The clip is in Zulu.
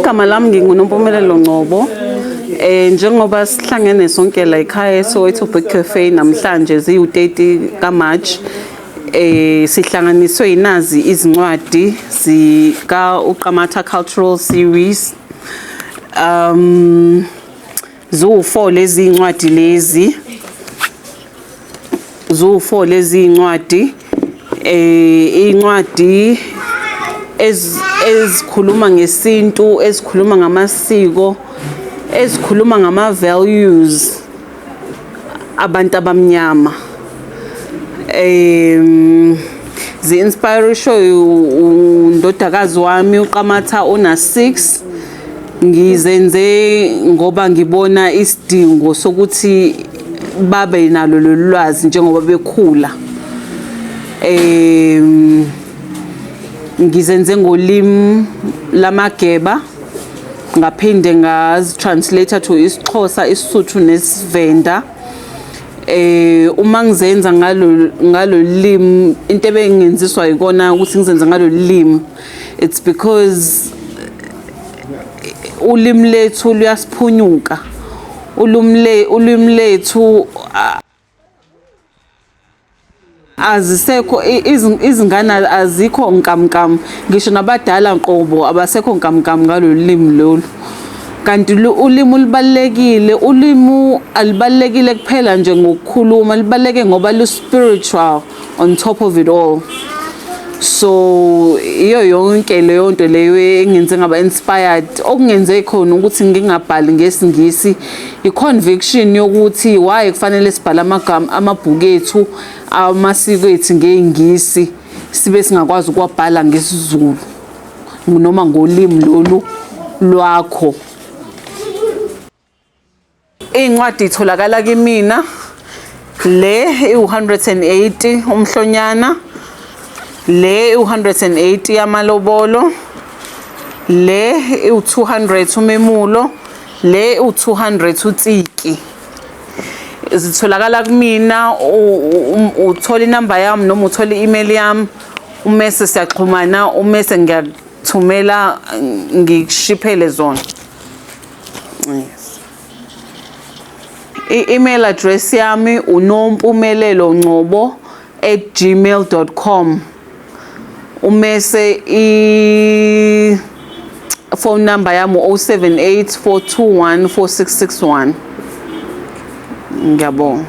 Igama lami nginguNompumelelo Ngcobo. Njengoba sihlangene sonke la ekhaya eSoweto Book Cafe namhlanje ziwu-30 kaMarch, sihlanganiswe inazi izincwadi zika uQamatha Cultural Series. Ziwu-4 lezi incwadi lezi. Ziwu-4 lezi incwadi. Incwadi ezikhuluma ngesintu, ezikhuluma ngamasiko, ezikhuluma ngama values abantu abamnyama. Zi-inspiration undodakazi wami uQamatha ona 6. Ngizenze ngoba ngibona isidingo sokuthi babe nalo lolu lwazi njengoba bekhula. Ngizenze ngolimi lamageba, ngaphinde ngazi-translate to isiXhosa, isiSuthu nesiVenda. Uma ngizenza ngalo limi, into ebengenziswa yikona ukuthi ngizenze ngalo limi, it's because ulimi lethu luyasiphunyuka, ulimi lethu azisekho, izingane azikho nkamnkam, ngisho nabadala nqobo abasekho nkamnkam ngalolu limi lolu. Kanti ulimi lubalulekile. Ulimi alubalulekile kuphela nje ngokukhuluma, lubaluleke ngoba lu-spiritual on top of it all. So iyo yonke leyo nto leyo engenze ngaba inspired. Okungenze khona ukuthi ngingabhali ngesiNgisi, i-conviction yokuthi why kufanele sibhale amagama amabhuku ethu amasiko ethu ngeNgisi, sibe singakwazi ukuwabhala ngesiZulu noma ngolimi lolu lwakho. Iy'ncwadi itholakala kimina, le iwu-180 umhlonyana, le iwu-180 yamalobolo, le iwu-200 umemulo, le iwu-200 utsiki. Zitholakala kumina, uthola inamba yami noma uthola i-email yami, umese siyaxhumana, umese ngiyakuthumela ngikushiphele zona. Yes. I-email address yami unompumelelo.ngcobo@gmail.com. Umese i phone number yami 078 421 4661. Ngiyabonga.